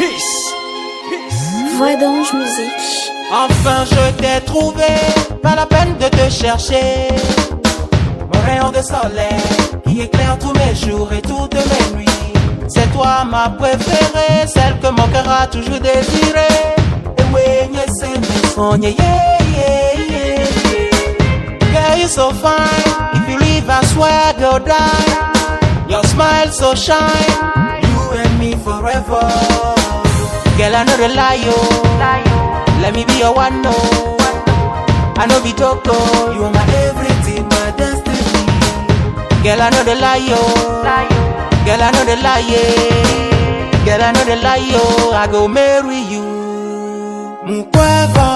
Peace. Peace. Voix d'ange musique. Enfin je t'ai trouvé, pas la peine de te chercher. Mon rayon de soleil qui éclaire tous mes jours et toutes mes nuits. C'est toi ma préférée, celle que mon cœur a toujours désirée. Et oui, c'est mes sons, yeah, yeah, yeah, yeah. Girl, you so fine. If you leave, I swear go die. Your smile so shine. You and me forever. Girl, I know the lie, oh. Let me be your one, no. I know be joke, oh. You are my everything, my destiny. Girl, I know the lie, oh. Girl, I know the lie, yeah. Girl, I know the lie, oh. I go marry you. Mkweva,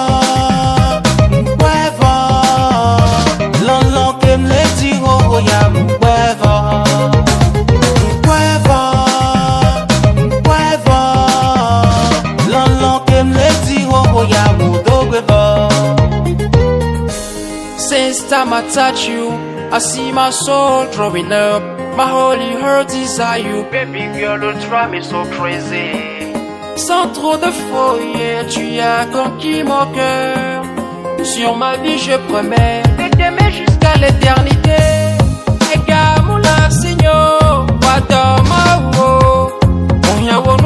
mkweva. Lon ke mleti ho ya mkweva. Mkweva, mkweva. Lon ke mleti ho ya mudogweva. Since time I touch you, I see my soul growing up. My holy heart desire you. Baby girl, you drive me so crazy. Sans trop de foyer, tu as conquis mon cœur. Sur ma vie, je promets de t'aimer jusqu'à l'éternité. Egamula Seigneur, Wadamawo. Onyawo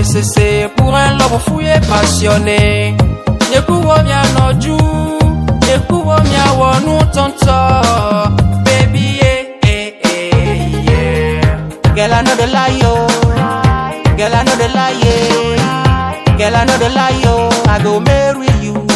cessé pour un lobo fou et passionné. Nyekuwo mia noju, nyekuwo mia wonu tonto. Baby, yeah, yeah, yeah, yeah. Girl, I know the lie, oh. Girl, I know the lie, yeah. Girl, I know the lie, oh. I go marry you.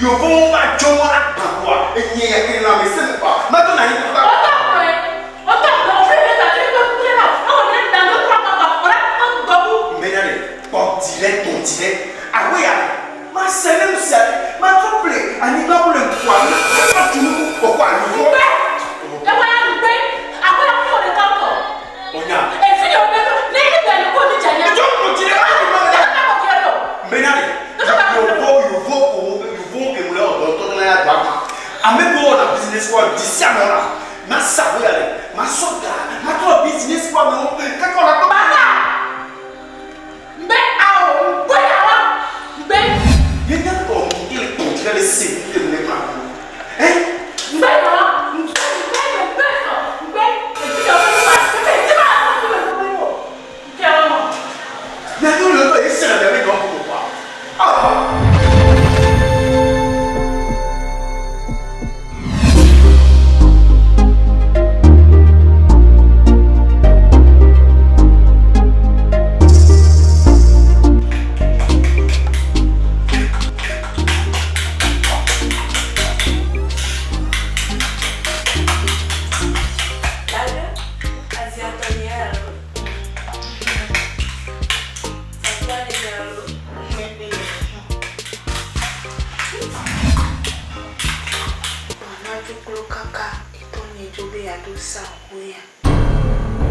Yo, bon, ma, jo, ma, dzi ɖe awe ya me. Mase ne nu sia ɖe, matrɔ ƒle anyigba wo le ŋkua nu, matu nu kɔkɔ alo vɔ. Ŋugbe, ewa ya ŋugbe, aƒe la ƒo ɖeka ŋutɔ. Onya. Efi ɖe wobe ne egbe le ko mi dzanya. Etsɔ ŋgɔ dzi ɖe ayi ma ɖe. Eka kɔ kɛ ɖo. Mena ɖe. Yovo yovo ko yovo ke mu le ɔdɔ tɔ na ya doa ma. Ame ko wɔna business wa di sia me wɔna. Ma sa wo ya le. Ma sɔ ga. Ma trɔ business wa me wo. Kaka wɔna kpɔ. Baba. Ŋgbe ao ŋgbe awa ŋgbe. Ye nya kɔ ŋke le kpɔ dzi le se ŋke le ma. Eh? Ŋgbe nɔ ŋgbe ŋgbe ŋgbe sɔ ŋgbe efi ɖe wobe ma. Efi ɖe ma ko me ko me ko. Ŋke wa mɔ. Nya to le to ye se le be nyɔ ko kwa. Ah. Mama kaka etɔnye dzo be yeaɖo sa ʋuya. Ke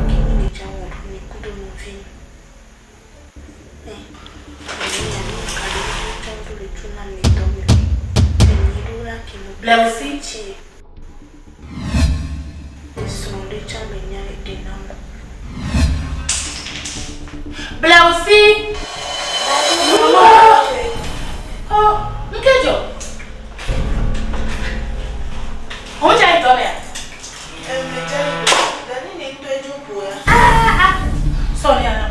mi le dza wɔ ɖo mi kudo nɔvi. Ɛ, enye ya mi ka ɖe mi tsɔ do le tso na mi tɔ mi. Enyi ɖo la ke mo. Blewusi. Tsi. Esrɔ̃ ɖe tsã me nya eɖe na mo. Blewusi. Oh, nkejo. Oúnjẹ ìtọ́ mẹ́. Ah, ah. Sorry, Anna.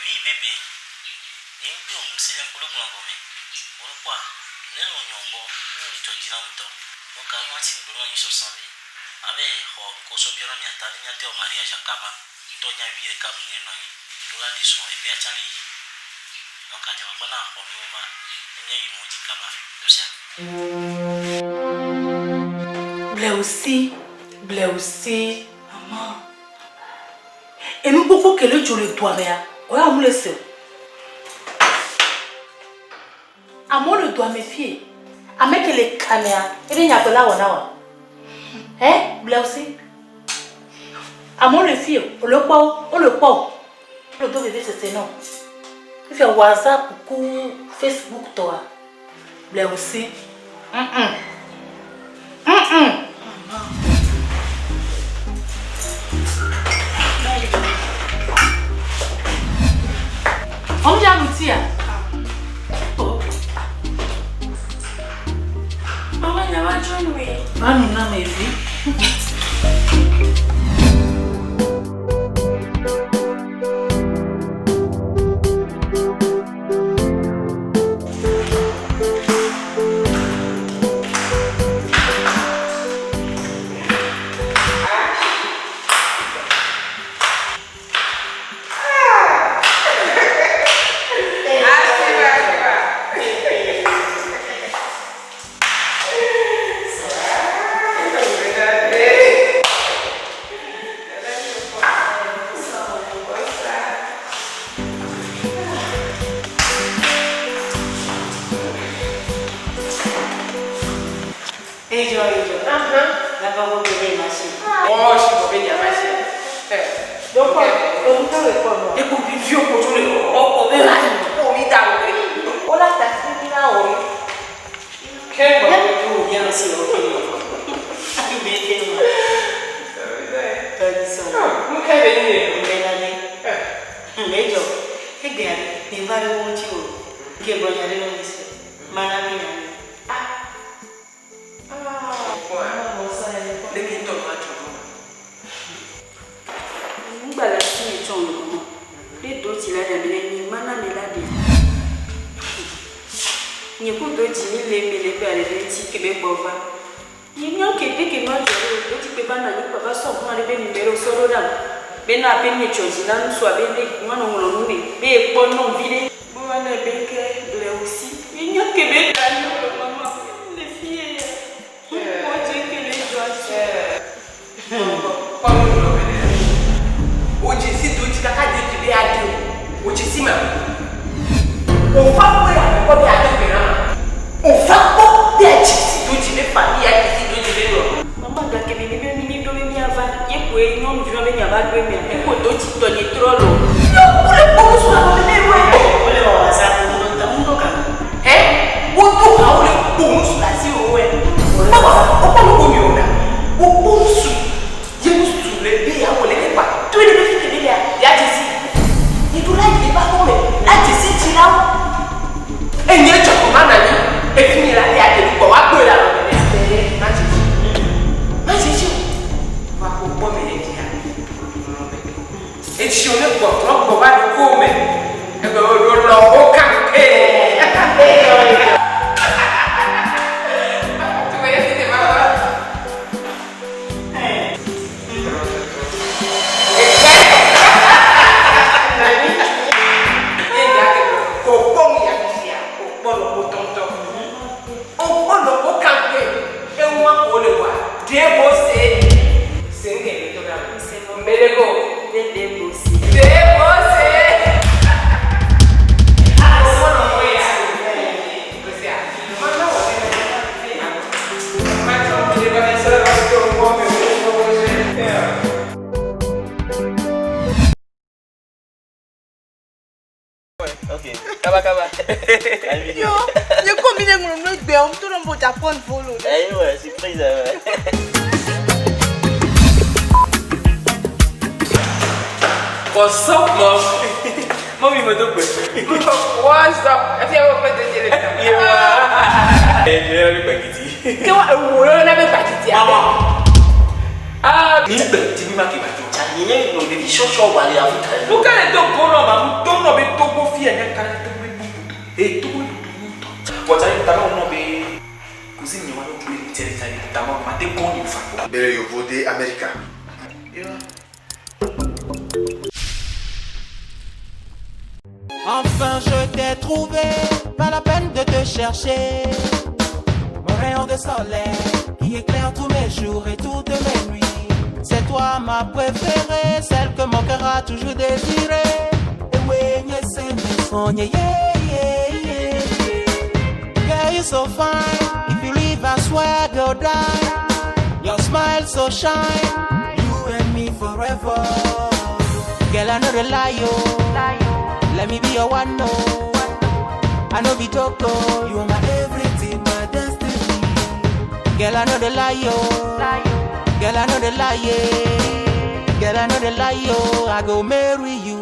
Oui, bébé. Nye ŋgbe o ŋusẽ nye kple gblɔ gɔme. Wolokpɔa, ne lɔ nyɔ gbɔ, ne li tɔ dzina ŋutɔ. Nuka nua ti gblɔ nyi sɔsɔ vi. Abe xɔ ŋkɔ sɔ biɔ na miata ne miate wɔ mariage kaba. Ŋutɔ nya vi ɖeka mi ne nɔ anyi. Ɖo la ɖe srɔ̃ eƒe atsa le yi. Donc adzamagba na xɔ nuwo va ne miayi nuwo dzi kaba. Ɖo sia. Blewusi, Blewusi, mama. Enu gbogbo ke le dzo le doa mea, oya mu le se o. Amewo le doa me fie. Ame ke le kamea, ebe nyagbe la wɔ na wa. Eh, Blewusi. Amewo le fie, wole kpɔ wo, wole kpɔ wo. Wole do veve sese na wo. Fifia WhatsApp ku Facebook tɔa. Blewusi. Ọmọ ya nu tia. Oh. Mama, nyawa join we. Va nu na me vi. le kpɔ nɔ. Eko viviwo ko tso le ɔkɔ be va yi ko mi da wo. Wola ta fi mi na wɔ mi. Ke gbɔ ko bien aussi o ke yo. Be ke ma. Tɔdzi sɔ. Nu ka be ni. Be na ne. Le dzɔ. Egbea mi va ɖe wo ŋuti o. Ke gbɔ nya ɖe na mi se. Mana mi nya mi. Ah. Le ke tɔ ma dzɔ do. Ŋgbala si mi tsɔ ŋgɔ mɔ. Ɖe do dzi la ɖe mi le nyi mana mi la ɖe. Nye ku do dzi mi le mi le ƒe ale ɖe ŋuti ke be gbɔ va. Nye nya ke ɖe ke ma dzɔ ɖo do dzi kpe va na nyi kpa va sɔ ʋua ɖe be numéro sɔ ɖo ɖam. Be na be nye dzɔ dzi na nusua be be ŋua nɔ ŋlɔ nu ne be ekpɔ nɔvi ɖe. Bo va ne be ke ble aussi. Nye nya ke be da nyo le mama le fie ya. Mo dze ke le dzɔ dzi. Kpɔ nu lɔ be ne. O dze si do dzi kaka de dzi be adi o. O dze si ma. O fa kpɔ ya kpɔ be adi gbe na ma. O fa kpɔ be adze si do dzi be famille adze si do dzi be nɔ. Mama gake mi mi be mi ɖo be miava ye koe nyɔnuvi be miava ɖo emea eko do dzi tɔ nye trɔ lo. Wo le kpɔ nusu la me ne wɛ. Wole wɔ WhatsApp ŋdɔ ta ŋdɔ kan. Hɛ wo do ha wo le kpɔ nusu la si o wɛ. Baba o kpɔ nu ko mi o na. O kpɔ nusu ye nusu le be ya wɔ le ke kpa. To ye le be fi ke be ya ya dze si. Ye do la yi le ba xɔ me la dze si dzi la wo. Enye dzɔ ko ma na nyi efi mi la ya de kpɔ wa gbɔ la lɔ me ne. Ma dze si. Ma dze si o. Va ko kpɔ me le dia. Etsi wo ne gbɔ trɔ gbɔ va ɖo ko me. Egbe wo ɖo lɔ wo kan ke. Tu voyais si c'est maman. Ok. Kaba kaba. Yo, nye ko mi le ŋlɔ nu egbe o, to ɖe mo dza prendre volo. Eh ouais, surprise ouais. What's up, mom? Mommy, me do What's up? Ẹ fi ẹwọ pẹ́ tẹ́tẹ́ lè tán. Ẹ ẹ ẹ gbàgìdì. Kí wọ́n ewu lọ́wọ́ náà bẹ gbàgìdì àbẹ̀. Ah, mi gbàgìdì mi má kí bàjọ́. Nye no ɖevi sɔsɔ wà le Afrika. Nu ka le do go nɔ ma, nu to nɔ be Togo fi ɛ ka le Togo be bubu. E Togo be bubu ŋutɔ. Bɔtsa yi tama nɔ be cousine nye wa no gbe tse tsa yi tama ma te kɔn ni fa. Bere yovo de America. Enfin je t'ai trouvé, pas la peine de te chercher. Mon rayon de soleil qui éclaire tous mes jours et toutes mes nuits. C'est toi ma préférée, celle que mon cœur a toujours désirée. Et oui, yeah, yeah, yeah, yeah. Girl, you so fine. If you leave, I swear, go die. Your smile so shine. You and me forever. Girl, I know the lie, yo. Let me be your one, no. I know be joke, oh. You are my everything, my destiny. Girl, I know the lie, yo. Girl, I know the lie, yeah. Girl, I know the lie, yo. I go marry you.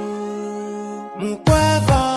Mukweva.